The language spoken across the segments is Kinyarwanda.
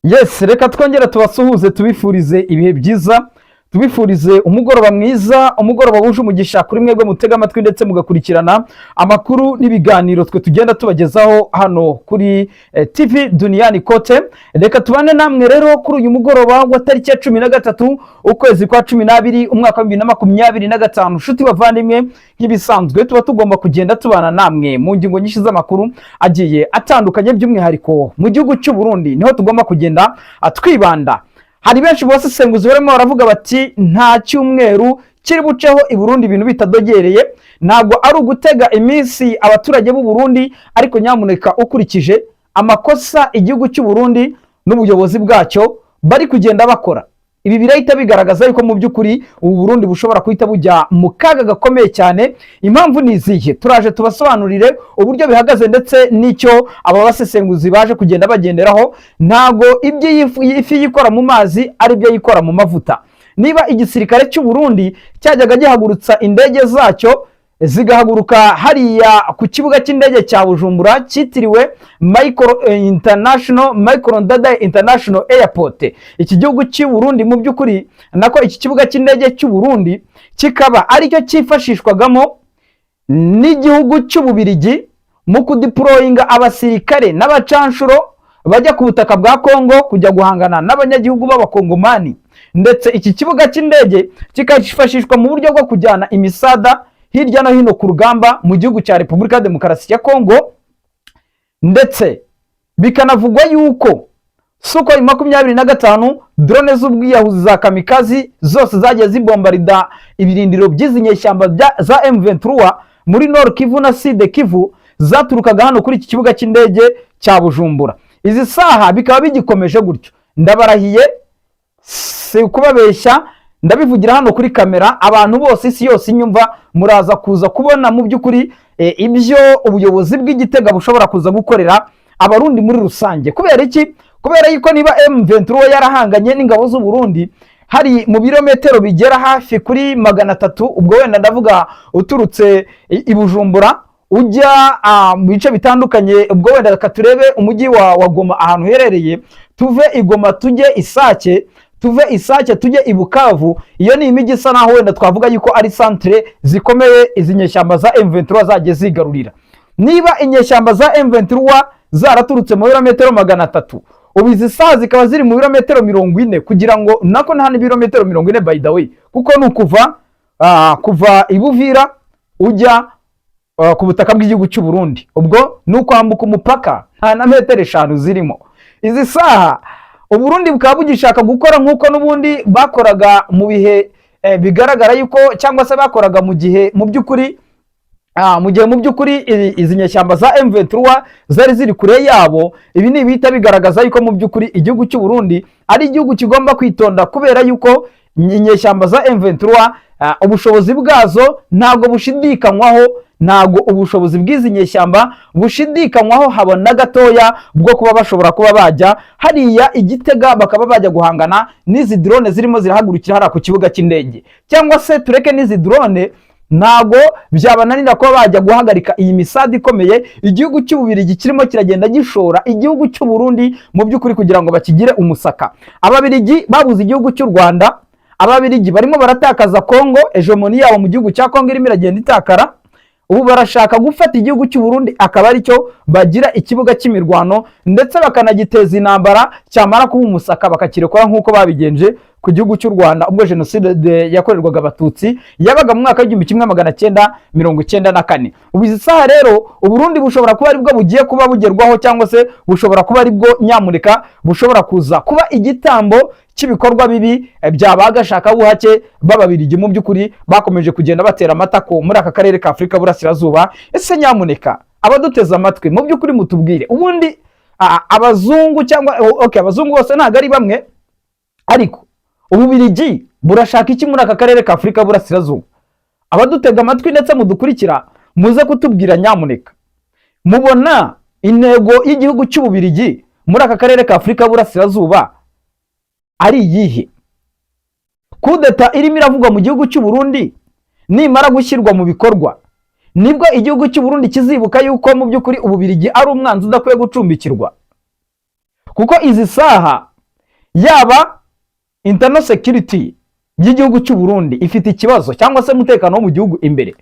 Yes, reka twongere tubasuhuze, tubifurize ibihe byiza, tubifurize umugoroba mwiza, umugoroba wuje umugisha kuri mwebwe mutega amatwi ndetse mugakurikirana amakuru n'ibiganiro twe tugenda tubagezaho hano kuri TV Duniani Kote. Reka tubane namwe rero kuri uyu mugoroba wa tariki ya 13 ukwezi kwa 12 umwaka wa 2025. Nshuti bavandimwe, nk'ibisanzwe tuba tugomba kugenda tubana namwe mu ngingo nyinshi z'amakuru agiye atandukanye, by'umwihariko mu gihugu cy'u Burundi niho tugomba kugenda twibanda. Hari benshi basesenguzi barimo baravuga bati nta cyumweru kiri buceho i Burundi ibintu bitadogereye. Ntabwo ari ugutega iminsi abaturage b'u Burundi, ariko nyamuneka ukurikije amakosa igihugu cy'u Burundi n'ubuyobozi bwacyo bari kugenda bakora, ibi birahita bigaragaza yuko mu by'ukuri ubu Burundi bushobora guhita bujya mu kaga gakomeye cyane. Impamvu ni izihe? Turaje tubasobanurire uburyo bihagaze ndetse n'icyo aba basesenguzi baje kugenda bagenderaho. Ntabwo ibyo ifi yikora mu mazi ari byo yikora mu mavuta. Niba igisirikare cy'u Burundi cyajyaga gihagurutsa indege zacyo zigahaguruka hariya ku kibuga cy'indege cya Bujumbura cyitiriwe Michael Ndadaye International Airport, iki gihugu cy'u Burundi mu by'ukuri, nako iki kibuga cy'indege cy'u Burundi kikaba aricyo cyifashishwagamo n'igihugu cy'Ububirigi mu kudeployinga abasirikare n'abacanshuro bajya ku butaka bwa Kongo kujya guhangana n'abanyagihugu b'Abakongomani, ndetse iki kibuga cy'indege kikifashishwa mu buryo bwo kujyana imisada hirya no hino ku rugamba mu gihugu cya Repubulika ya Demokarasi ya Kongo, ndetse bikanavugwa yuko Sukhoi 25, drone z'ubwiyahuzi za kamikazi zose zagiye zibombarida ibirindiro by'izi nyeshyamba za M23 muri Nord Kivu na Sud Kivu, zaturukaga hano kuri iki kibuga cy'indege cya Bujumbura. Izi saha bikaba bigikomeje gutyo. Ndabarahiye, si ukubabeshya, ndabivugira hano kuri kamera, abantu bose, isi yose inyumva, muraza kuza kubona mu by'ukuri ibyo ubuyobozi bw'Igitega bushobora kuza gukorera Abarundi muri rusange. Kubera iki? Kubera yuko niba M23 yarahanganye n'ingabo z'u Burundi hari mu birometero bigera hafi kuri 300, ubwo wenda ndavuga uturutse i Bujumbura ujya mu bice bitandukanye, ubwo wenda reka turebe umujyi wa Goma ahantu uherereye, tuve i Goma tujye Isake, tuve Isake tujye i Bukavu, iyo ni imijyi isa naho wenda twavuga yuko ari centre zikomeye izi nyeshyamba za M23 zagiye zigarurira. Niba inyeshyamba za M23 zaraturutse mu birometero 300, ubu izi saha zikaba ziri mu birometero 40, kugira ngo nako nta n'ibirometero 40 by the way, kuko ni ukuva kuva i Buvira ujya ku butaka bw'igihugu cy'u Burundi, ubwo ni ukwambuka umupaka, nta na metero 5 zirimo. Izi saha Uburundi bukaba bugishaka gukora nk'uko n'ubundi bakoraga mu bihe bigaragara yuko, cyangwa se bakoraga mu gihe mu by'ukuri mu gihe mu by'ukuri izi nyeshyamba za M23 zari ziri kure yabo. Ibi ni ibihita bigaragaza yuko mu by'ukuri igihugu cy'u Burundi ari igihugu kigomba kwitonda, kubera yuko inyeshyamba za M23 ubushobozi bwazo ntabwo bushidikanywaho. Ntabwo ubushobozi bw'izi nyeshyamba bushidikanywaho haba na gatoya, bwo kuba bashobora kuba bajya hariya Igitega bakaba bajya guhangana n'izi drone zirimo zirahagurukira hariya ku kibuga cy'indege. Cyangwa se tureke n'izi drone, ntabwo byabananira kuba bajya guhagarika iyi misada ikomeye igihugu cy'Ububirigi kirimo kiragenda gishora igihugu cy'u Burundi mu by'ukuri kugira ngo bakigire umusaka. Ababirigi babuze igihugu cy'u Rwanda, Ababirigi barimo baratakaza Kongo, hégémonie yabo mu gihugu cya Kongo irimo iragenda itakara. Ubu barashaka gufata igihugu cy'u Burundi akaba aricyo bagira ikibuga cy'imirwano, ndetse bakanagiteza intambara, cyamara kuba umusaka bakakirekura nk'uko babigenje ku gihugu cy'u Rwanda ubwo jenoside yakorerwaga Abatutsi yabaga mu mwaka w'1994. Ubu izi saha rero Uburundi bushobora kuba aribwo bugiye kuba bugerwaho, cyangwa se bushobora kuba aribwo nyamuneka bushobora kuza kuba igitambo cy'ibikorwa bibi bya ba gashakabuhake b'Ababirigi mu by'ukuri bakomeje kugenda batera amatako muri aka karere ka Afurika Burasirazuba. Ese nyamuneka abaduteze amatwi, mu by'ukuri mutubwire, ubundi abazungu cyangwa, okay, abazungu bose ntabwo ari bamwe, ariko Ububirigi burashaka iki muri aka karere ka Afurika Burasirazuba? Abadutega amatwi ndetse mudukurikira, muze kutubwira nyamuneka, mubona intego y'igihugu cy'Ububirigi muri aka karere ka Afurika Burasirazuba ari iyihe? Kudeta irimo iravugwa mu gihugu cy'u Burundi nimara gushyirwa mu bikorwa, nibwo igihugu cy'u Burundi kizibuka yuko mu by'ukuri Ububirigi ari umwanzi udakwiye gucumbikirwa, kuko izi saha Yaba internal security y'igihugu cy'u Burundi ifite ikibazo, cyangwa se umutekano wo mu gihugu imbere,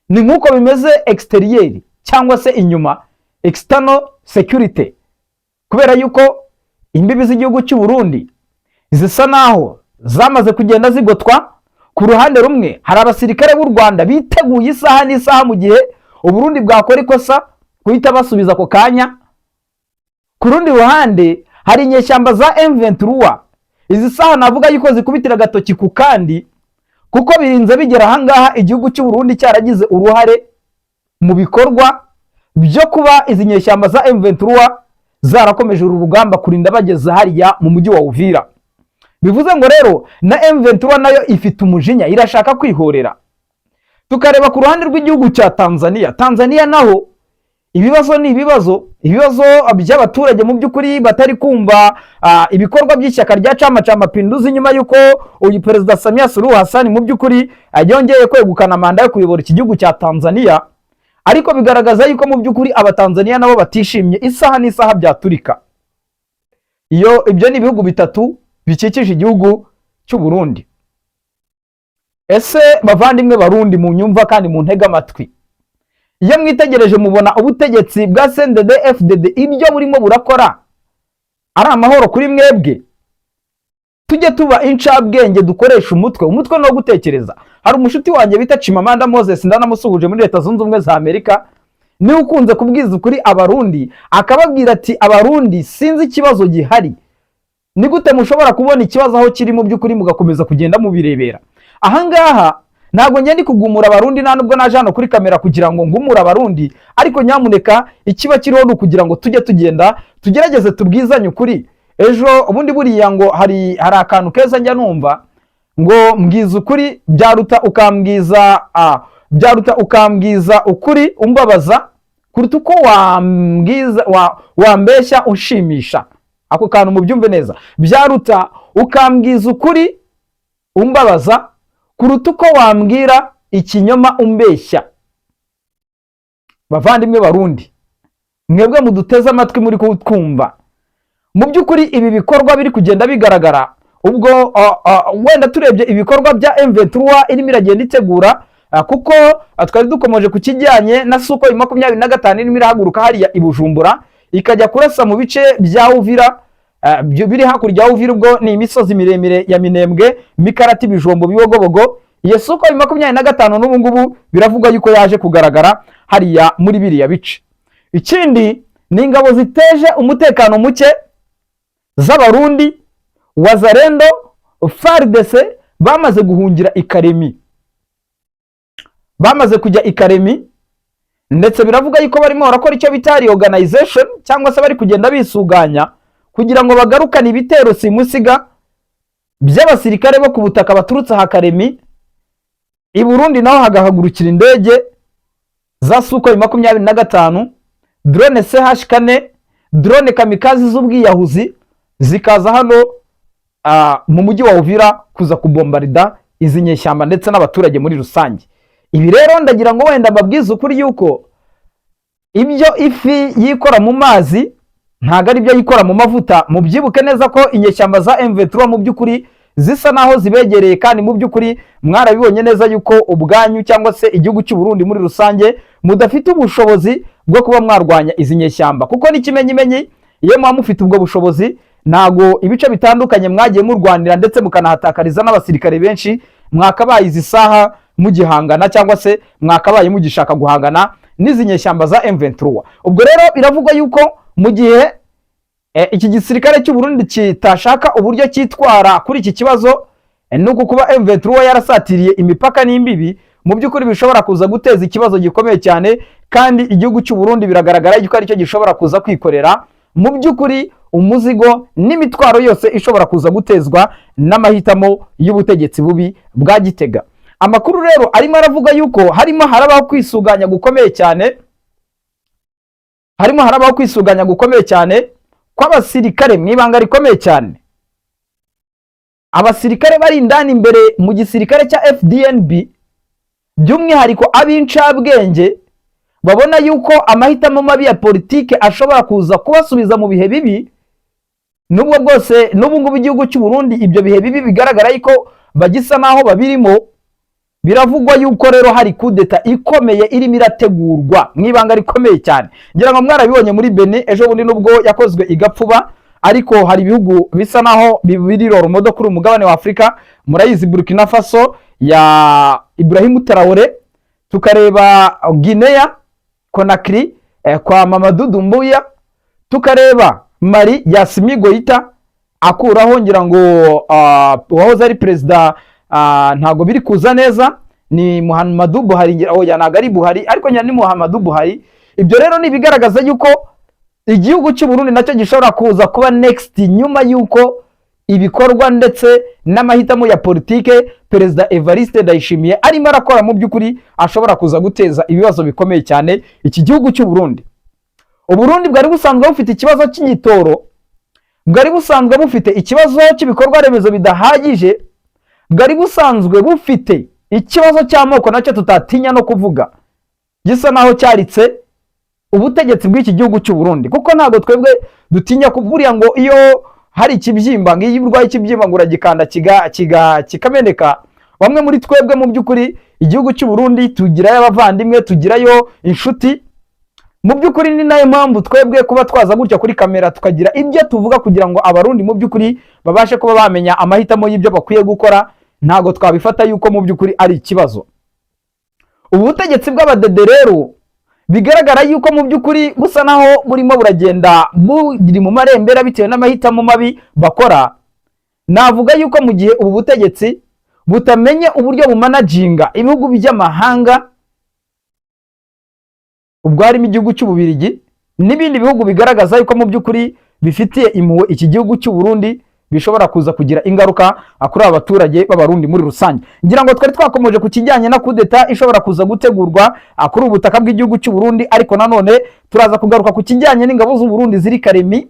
ni nk'uko bimeze extérieur cyangwa se inyuma, external security, kubera yuko imbibi z'igihugu cy'u Burundi zisa naho zamaze kugenda zigotwa. Ku ruhande rumwe hari abasirikare b'u Rwanda biteguye isaha n'isaha, mu gihe Uburundi bwakora ikosa, guhita basubiza ako kanya. Ku rundi ruhande hari inyeshyamba za M23, izi saha navuga yuko zikubitira agatoki ku kandi, kuko birinze bigera ahangaha igihugu cy'u Burundi cyaragize uruhare mu bikorwa byo kuba izi nyeshyamba za M23 zarakomeje uru rugamba kurinda bageze hariya mu mujyi wa Uvira. Bivuze ngo rero na M23 nayo ifite umujinya, irashaka kwihorera. Tukareba ku ruhande rw'igihugu cya Tanzania. Tanzania naho ibibazo ni ibibazo, ibibazo by'abaturage mu by'ukuri batari kumva ibikorwa by'ishyaka rya Chama cha Mapinduzi, nyuma y'uko uyu Perezida Samia Suluhu Hassan mu by'ukuri yongeye kwegukana manda yo kuyobora iki gihugu cya Tanzania. Ariko bigaragaza yuko mu by'ukuri Abatanzania nabo batishimye, isaha n'isaha byaturika. Iyo ibyo ni ibihugu bitatu bikikije igihugu cy'u Burundi. Ese bavandimwe Barundi mu nyumva kandi mu ntega amatwi, iyo mwitegereje mubona ubutegetsi bwa CNDD FDD ibyo burimo burakora ari amahoro kuri mwebwe? Tujye tuba incabwenge, dukoresha umutwe. Umutwe no gutekereza. Hari umushuti wanjye bita Chimamanda Moses, ndanamusuhuje, muri Leta Zunze Ubumwe za Amerika, niwe ukunze kubwiza ukuri Abarundi, akababwira ati: "Abarundi, sinzi ikibazo gihari. Ni gute mushobora kubona ikibazo aho kiri mu by'ukuri mugakomeza kugenda mubirebera?" Ahangaha ntabwo ngenda kugumura Abarundi, nta nubwo naje hano kuri kamera kugira ngo ngumure Abarundi, ariko nyamuneka ikiba kiriho ni ukugira ngo tujye tugenda tugerageze tubwizanye ukuri. Ejo ubundi buriya ngo hari akantu keza njya numva ngo mbwiza ukuri byaruta ukambwiza ukuri umbabaza kuruta uko wambwiza wambeshya unshimisha. Ako kantu mubyumve neza: byaruta ukambwiza ukuri umbabaza kuruta uko wambwira ikinyoma umbeshya. Bavandimwe Barundi, mwebwe muduteze amatwi, muri kutwumva, mu by'ukuri ibi bikorwa biri kugenda bigaragara, ubwo wenda turebye ibikorwa bya M23 irimo iragenda itegura, kuko twari dukomeje ku kijyanye na Sukhoi 25 irimo irahaguruka hariya i Bujumbura, ikajya kurasa mu bice bya Uvira, biri hakurya ya Uvira, ubwo ni imisozi miremire ya Minembwe, Mikarati, Bijombo, Bibogobogo. Iyo Sukhoi 25 n'ubu ngubu biravugwa yuko yaje kugaragara hariya muri biriya bice. Ikindi ni ingabo ziteje umutekano muke z'Abarundi, Wazalendo, FARDC, bamaze guhungira i Karemi, bamaze kujya i Karemi, ndetse biravuga yuko barimo barakora icyo bita reorganization, cyangwa se bari kugenda bisuganya kugira ngo bagarukane ibitero simusiga by'abasirikare bo ku butaka baturutse aha Karemi. I Burundi naho hagahagurukira indege za Sukhoi 25, drone CH 4, drone kamikazi z'ubwiyahuzi, zikaza hano mu mujyi wa Uvira kuza kubombarida izi nyeshyamba ndetse n'abaturage muri rusange. Ibi rero ndagira ngo wenda mbabwize ukuri yuko ibyo ifi yikora mu mazi ntabwo ari byo yikora mu mavuta. Mubyibuke neza ko inyeshyamba za M23 mu by'ukuri zisa naho zibegereye, kandi mu by'ukuri mwarabibonye neza yuko ubwanyu cyangwa se igihugu cy'u Burundi muri rusange mudafite ubushobozi bwo kuba mwarwanya izi nyeshyamba, kuko n'ikimenyimenyi iyo muba mufite ubwo bushobozi, ntago ibice bitandukanye mwagiye murwanira ndetse mukanahatakariza n'abasirikare benshi mwakabaye izi saha mugihangana, cyangwa se mwakabaye mugishaka guhangana n'izi nyeshyamba za M23. Ubwo rero biravugwa yuko mu gihe iki gisirikare cy'u Burundi kitashaka uburyo cyitwara kuri iki kibazo, nuko kuba M23 yarasatiriye imipaka n'imbibi, mu by'ukuri bishobora kuza guteza ikibazo gikomeye cyane, kandi igihugu cy'u Burundi biragaragara yuko aricyo gishobora kuza kwikorera mu by'ukuri umuzigo n'imitwaro yose ishobora kuza gutezwa n'amahitamo y'ubutegetsi bubi bwa Gitega. Amakuru rero arimo aravuga yuko harimo harabaho kwisuganya gukomeye cyane, harimo harabaho kwisuganya gukomeye cyane kw'abasirikare mu ibanga rikomeye cyane, abasirikare bari indani imbere mu gisirikare cya FDNB, by'umwihariko ab'incabwenge babona yuko amahitamo mabi ya politike ashobora kuza kubasubiza mu bihe bibi. Nubwo bwose n'ubu ngubu igihugu cy'u Burundi ibyo bihe bibi bigaragara yuko bagisa naho babirimo, biravugwa yuko rero hari kudeta ikomeye irimo irategurwa mu ibanga rikomeye cyane. Ngira ngo mwarabibonye muri Benin ejo bundi, nubwo yakozwe igapfuba, ariko hari ibihugu bisa naho biri roromodo kuri umugabane wa Afurika. Murayizi Burkina Faso ya Ibrahim Traore, tukareba Guinea Conakry kwa Mamadou Doumbouya, tukareba Mali ya Assimi Goita akuraho, ngira ngo uwahoze ari perezida, ntabwo biri kuza neza, ni Muhammadu Buhari. Oya, ntabwo ari Buhari, ariko ni Muhammadu Buhari. Ibyo rero ni ibigaragaza yuko igihugu cy'u Burundi nacyo gishobora kuza kuba next, nyuma yuko ibikorwa ndetse n'amahitamo ya politike Perezida Evariste Ndayishimiye arimo arakora mu by'ukuri ashobora kuza guteza ibibazo bikomeye cyane iki gihugu cy'u Burundi. Uburundi bwari busanzwe bufite ikibazo cy'igitoro, bwari busanzwe bufite ikibazo cy'ibikorwa remezo bidahagije, bwari busanzwe bufite ikibazo cy'amoko nacyo tutatinya no kuvuga, gisa naho cyaritse ubutegetsi bw'iki gihugu cy'u Burundi, kuko ntabwo twebwe dutinya kuburiya ngo iyo hari ikibyimba, ngo iyo urwaye ikibyimba ngo uragikanda kiga kikameneka. Bamwe muri twebwe mu by'ukuri igihugu cy'u Burundi tugirayo abavandimwe, tugirayo inshuti. Mu by'ukuri ni nayo mpamvu twebwe kuba twaza gutya kuri kamera tukagira ibyo tuvuga, kugira ngo Abarundi mu by'ukuri babashe kuba bamenya amahitamo y'ibyo bakwiye gukora, ntabwo twabifata yuko mu by'ukuri ari ikibazo. Ubu butegetsi bw'abadede rero bigaragara yuko mu by'ukuri busa naho burimo buragenda buri mu marembera bitewe n'amahitamo mabi bakora. Navuga yuko mu gihe ubu butegetsi butamenye uburyo bumanaginga ibihugu by'amahanga, ubwo harimo igihugu cy'Ububirigi n'ibindi bihugu bigaragaza yuko mu by'ukuri bifitiye impuhwe iki gihugu cy'u Burundi, bishobora kuza kugira ingaruka kuri aba baturage b'Abarundi muri rusange. Ngira ngo twari twakomeje ku kijyanye na kudeta ishobora kuza gutegurwa kuri ubu butaka bw'igihugu cy'u Burundi, ariko nanone turaza kugaruka ku kijyanye n'ingabo z'u Burundi ziri Karemi.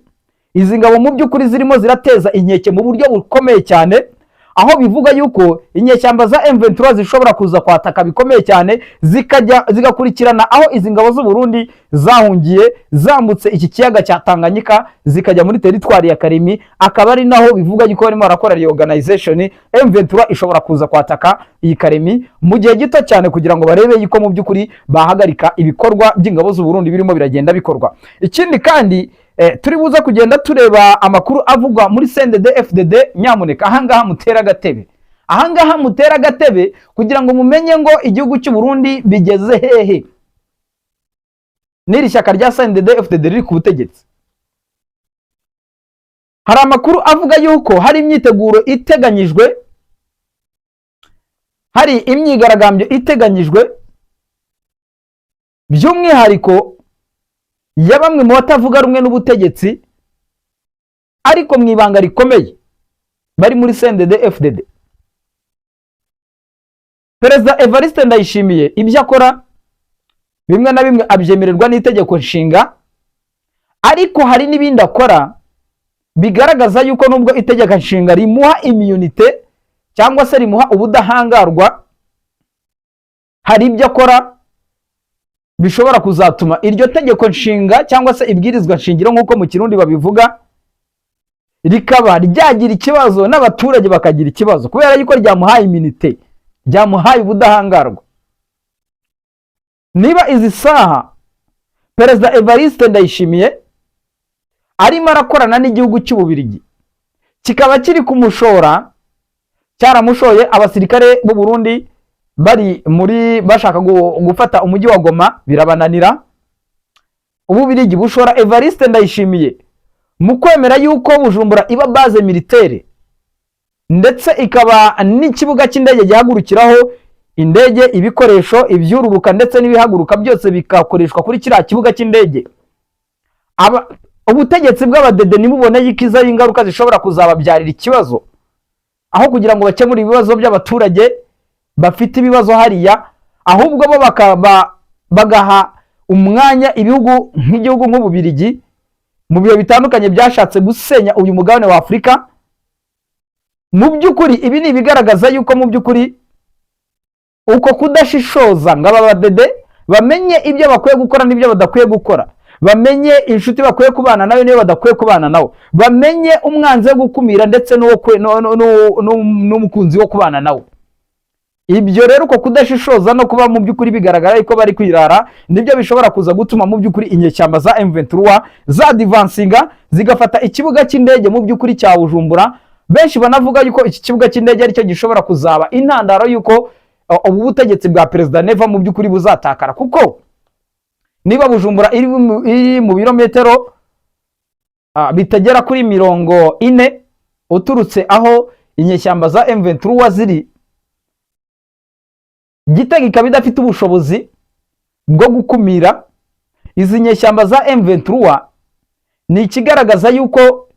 Izi ngabo mu by'ukuri zirimo zirateza inkeke mu buryo bukomeye cyane, aho bivuga yuko inyeshyamba za M23 zishobora kuza kwataka bikomeye cyane, zikajya zigakurikirana aho izi ngabo z'u Burundi zahungiye zambutse iki kiyaga cya Tanganyika, zikajya muri teritwari ya Karemi, akaba ari naho bivuga yuko barimo barakora reorganization. M23 ishobora kuza kwataka iyi Karemi mu gihe gito cyane, kugira ngo barebe yuko mu by'ukuri bahagarika ibikorwa by'ingabo z'u Burundi birimo biragenda bikorwa. Ikindi kandi turi buze kugenda tureba amakuru avugwa muri CNDD FDD. Nyamuneka ahangaha mutera agatebe, ahangaha mutera agatebe kugira ngo mumenye ngo igihugu cy'u Burundi bigeze hehe n'iri shyaka rya CNDD FDD riri ku butegetsi. Hari amakuru avuga yuko hari imyiteguro iteganyijwe, hari imyigaragambyo iteganyijwe, by'umwihariko ya bamwe mu batavuga rumwe n'ubutegetsi, ariko mu ibanga rikomeye bari muri CNDD FDD. Perezida Evariste Ndayishimiye ibyo akora bimwe na bimwe abyemererwa n'itegeko nshinga, ariko hari n'ibindi akora bigaragaza yuko nubwo itegeko nshinga rimuha immunité cyangwa se rimuha ubudahangarwa, hari ibyo akora bishobora kuzatuma iryo tegeko nshinga cyangwa se ibwirizwa nshingiro nk'uko mu Kirundi babivuga rikaba ryagira ikibazo n'abaturage bakagira ikibazo, kubera yuko ryamuhaye immunité, ryamuhaye ubudahangarwa. Niba izi saha Perezida Evariste Ndayishimiye arimo arakorana n'igihugu cy'Ububirigi, kikaba kiri kumushora, cyaramushoye, abasirikare b'u Burundi bari muri bashaka gufata umujyi wa Goma birabananira, Ububirigi bushora Evariste Ndayishimiye mu kwemera yuko Bujumbura iba base militaire, ndetse ikaba n'ikibuga cy'indege gihagurukiraho indege, ibikoresho, ibyururuka ndetse n'ibihaguruka byose bikakoreshwa kuri kiriya kibuga cy'indege. Ubutegetsi bw'abadede ntibubone yuko izo ari ingaruka zishobora kuzababyarira ikibazo, aho kugira ngo bakemure ibibazo by'abaturage bafite ibibazo hariya, ahubwo bo bakaba bagaha umwanya ibihugu nk'igihugu nk'Ububirigi mu bihe bitandukanye byashatse gusenya uyu mugabane wa Afurika. Mu by'ukuri ibi ni ibigaragaza yuko mu by'ukuri uko kudashishoza ngo aba badede bamenye ibyo bakwiye gukora n'ibyo badakwiye gukora, Bamenye inshuti bakwiye kubana nayo niyo badakwiye kubana nawe, bamenye umwanzi wo gukumira ndetse n'uwo kwe- no- no- no- no- n'umukunzi wo kubana nawe. Ibyo rero, uko kudashishoza no kuba mu by'ukuri bigaragara yuko bari kwirara, nibyo bishobora kuza gutuma mu by'ukuri inyeshyamba za M23 zadvancinga zigafata ikibuga cy'indege mu by'ukuri cya Bujumbura. Benshi banavuga yuko iki kibuga cy'indege aricyo gishobora kuzaba intandaro yuko ubu butegetsi bwa Perezida Neva mu by'ukuri buzatakara, kuko niba Bujumbura iri mu birometero bitagera kuri 40 uturutse aho inyeshyamba za M23 ziri, Gitega ikaba idafite ubushobozi bwo gukumira izi nyeshyamba za M23, ni ikigaragaza yuko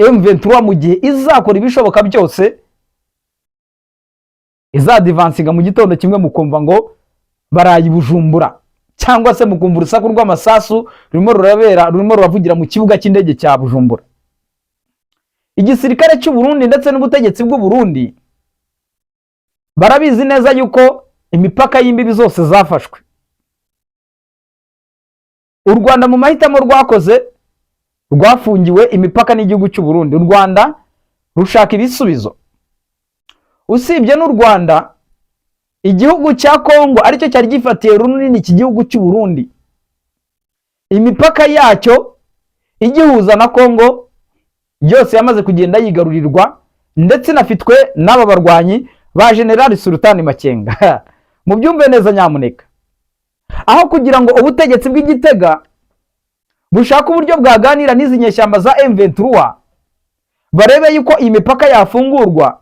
M23 mu gihe izakora ibishoboka byose izadvancinga mu gitondo kimwe, mukumva ngo baraye i Bujumbura, cyangwa se mukumva urusaku rw'amasasu rurimo rurabera, rurimo ruravugira mu kibuga cy'indege cya Bujumbura. Igisirikare cy'u Burundi ndetse n'ubutegetsi bw'u Burundi barabizi neza yuko imipaka y'imbibi zose zafashwe. U Rwanda mu mahitamo rwakoze rwafungiwe imipaka n'igihugu cy'u Burundi. U Rwanda rushaka ibisubizo. Usibye n'u Rwanda, igihugu cya Kongo aricyo cyari gifatiye runini iki gihugu cy'u Burundi, imipaka yacyo igihuza na Kongo yose yamaze kugenda yigarurirwa, ndetse inafitwe n'aba barwanyi ba General Sultani Makenga. Mubyumve neza nyamuneka. Aho kugira ngo ubutegetsi bw'Igitega bushake uburyo bwaganira n'izi nyeshyamba za M23, barebe yuko iyi mipaka yafungurwa,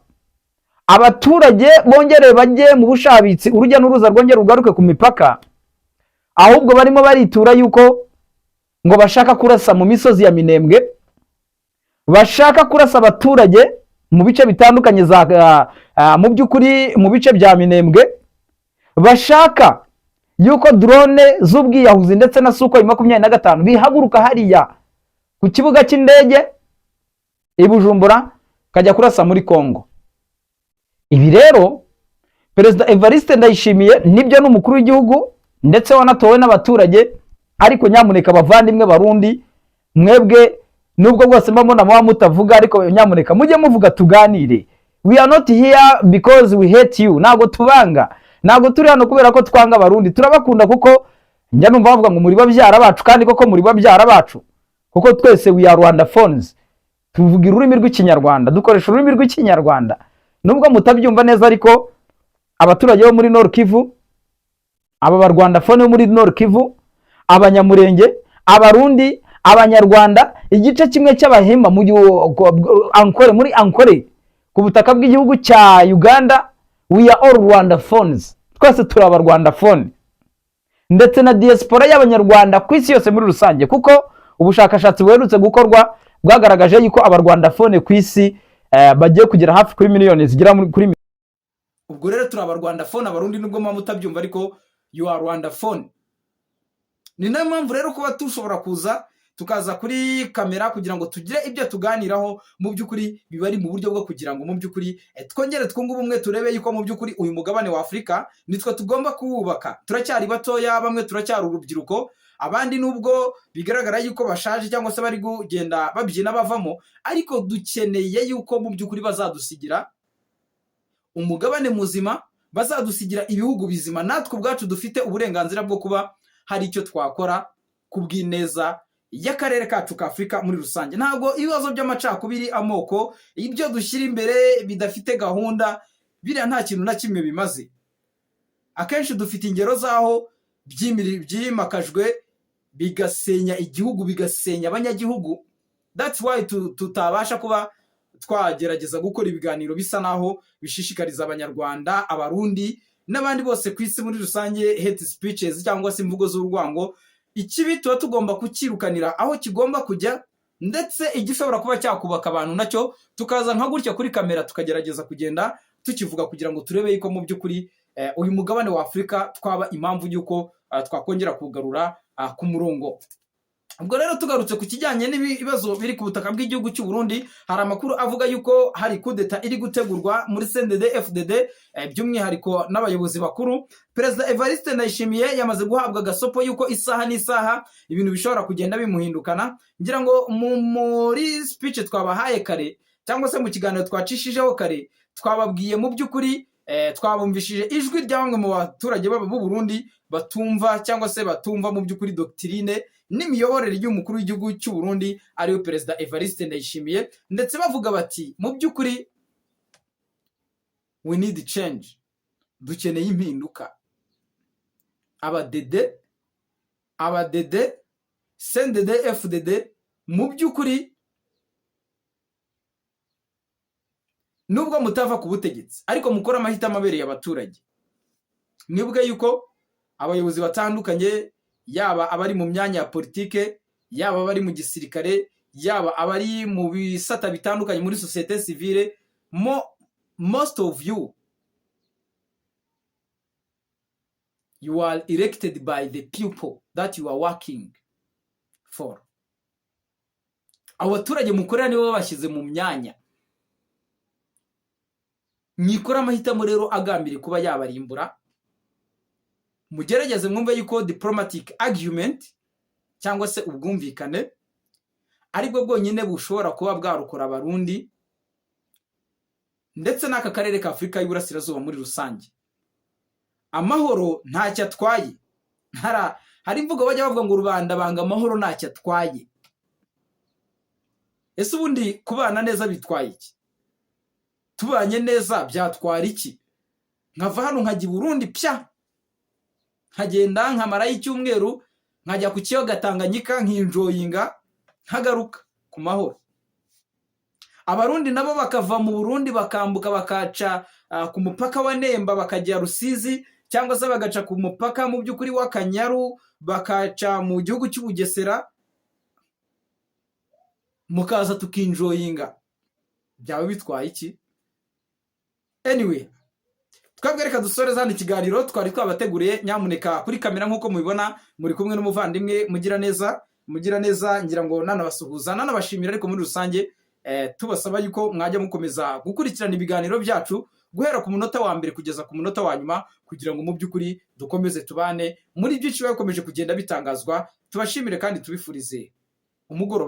abaturage bongere bajye mu bushabitsi, urujya n'uruza rwongere rugaruke ku mipaka, ahubwo barimo baritura yuko ngo bashaka kurasa mu misozi ya Minembwe, bashaka kurasa abaturage mu bice bitandukanye za mu by'ukuri mu bice bya Minembwe, bashaka yuko drone z'ubwiyahuzi ndetse na Sukhoi 25 bihaguruka hariya ku kibuga cy'indege i Bujumbura kajya kurasa muri Kongo. Ibi rero Perezida Evariste Ndayishimiye, nibyo, ni umukuru w'igihugu ndetse wanatowe n'abaturage, ariko nyamuneka abavandimwe Barundi, mwebwe nubwo bwose mba mbona muba mutavuga, ariko nyamuneka mujye muvuga tuganire. We are not here because we hate you. Ntabwo tubanga, ntabwo turi hano kubera ko twanga Abarundi. Turabakunda, kuko njya numva bavuga ngo muri babyara bacu, kandi koko muri babyara bacu, kuko twese we are Rwandaphones, tuvuga ururimi rw'Ikinyarwanda, dukoresha ururimi rw'Ikinyarwanda. Nubwo mutabyumva neza, ariko abaturage bo muri Nord Kivu, aba Barwandaphone bo muri Nord Kivu, Abanyamurenge, Abarundi, Abanyarwanda, igice kimwe cy'Abahema mu Ankore, muri Ankore ku butaka bw'igihugu cya Uganda, we are all Rwandaphones, twese turi Abarwandaphone, ndetse na diaspora y'Abanyarwanda ku isi yose muri rusange, kuko ubushakashatsi buherutse gukorwa bwagaragaje yuko Abarwandaphone ku isi bagiye kugera hafi kuri miliyoni zigera kuri. Ubwo rero turi Abarwandaphone, Abarundi, nubwo muba mutabyumva, ariko you are Rwandaphone. Ni nayo mpamvu rero kuba dushobora kuza tukaza kuri kamera kugira ngo tugire ibyo tuganiraho, mu by'ukuri biba ari mu buryo bwo kugira ngo mu by'ukuri twongere twunge ubumwe, turebe yuko mu by'ukuri uyu mugabane wa Afurika nitwe tugomba kuwubaka. Turacyari batoya, bamwe turacyari urubyiruko, abandi nubwo bigaragara yuko bashaje cyangwa se bari kugenda babyina bavamo, ariko dukeneye yuko mu by'ukuri bazadusigira umugabane muzima, bazadusigira ibihugu bizima, natwe ubwacu dufite uburenganzira bwo kuba hari icyo twakora ku bw'ineza y'akarere kacu ka Afurika muri rusange. Ntabwo ibibazo by'amacakubiri, amoko, ibyo dushyira imbere bidafite gahunda, biriya nta kintu na kimwe bimaze. Akenshi dufite ingero z'aho byimakajwe bigasenya igihugu, bigasenya abanyagihugu. That's why tutabasha kuba twagerageza gukora ibiganiro bisa naho bishishikariza Abanyarwanda, Abarundi n'abandi bose ku isi muri rusange hate speeches cyangwa se imvugo z'urwango. Ikibi tuba tugomba kucyirukanira aho kigomba kujya, ndetse igishobora kuba cyakubaka abantu nacyo tukaza nka gutya kuri kamera tukagerageza kugenda tukivuga, kugira ngo turebe yuko mu by'ukuri uyu mugabane wa Afurika twaba impamvu y'uko twakongera kuwugarura ku murongo. Ubwo rero tugarutse ku kijyanye n'ibibazo biri ku butaka bw'igihugu cy'u Burundi, hari amakuru avuga yuko hari kudeta iri gutegurwa muri CNDD FDD, by'umwihariko n'abayobozi bakuru. Perezida Evariste Ndayishimiye yamaze guhabwa gasopo yuko isaha n'isaha ibintu bishobora kugenda bimuhindukana. Ngira ngo muri speech twabahaye kare, cyangwa se mu kiganiro twacishijeho kare, twababwiye mu by'ukuri, twabumvishije ijwi rya bamwe mu baturage b'u Burundi batumva, cyangwa se batumva mu by'ukuri doctrine n'imiyoborere y'umukuru w'igihugu cy'u Burundi, ariwe Perezida Evariste Ndayishimiye, ndetse bavuga bati: "Mu by'ukuri we need change, dukeneye impinduka." Abadede, abadede, CNDD FDD, mu by'ukuri nubwo mutava ku butegetsi, ariko mukora amahitamo abereye abaturage. Mwibuke yuko abayobozi batandukanye, yaba abari mu myanya ya politike, yaba abari mu gisirikare, yaba abari mu bisata bitandukanye muri sosiyete sivile, most of you, you are elected by the people that you are working for. Abo baturage mukorera nibo babashyize mu myanya. Mwikora amahitamo rero agambiriye kuba yabarimbura. Mugerageze mwumve yuko diplomatic argument, cyangwa se ubwumvikane, aribwo bwonyine bushobora kuba bwarokora Abarundi ndetse n'aka karere ka Afurika y'Iburasirazuba muri rusange. Amahoro ntacyo atwaye. Hari imvugo bajya bavuga ngo rubanda banga amahoro ntacyo atwaye. Ese ubundi kubana neza bitwaye iki? Tubanye neza byatwara iki? Nkava hano nkajya i Burundi pya, nkagenda nkamarayo icyumweru, nkajya ku kiyaga Tanganyika, nkinjoyinga, nkagaruka ku mahoro. Abarundi nabo bakava mu Burundi, bakambuka, bakaca ku mupaka wa Nemba, bakajya Rusizi, cyangwa se bagaca ku mupaka mu by'ukuri w'Akanyaru, bakaca mu gihugu cy'Ubugesera, mukaza tukinjoyinga, byaba bitwaye iki? Anyway, twebwe reka dusoreze hano ikiganiro twari twabateguriye. Nyamuneka, kuri kamera nk'uko mubibona muri kumwe n'umuvandimwe Mugiraneza. Mugiraneza, ngira ngo nanabasuhuza, nanabashimira, ariko muri rusange tubasaba yuko mwajya mukomeza gukurikirana ibiganiro byacu guhera ku munota wa mbere kugeza ku munota wa nyuma, kugira ngo mu by'ukuri dukomeze tubane muri byinshi biba bikomeje kugenda bitangazwa. Tubashimire kandi tubifurize umugoroba.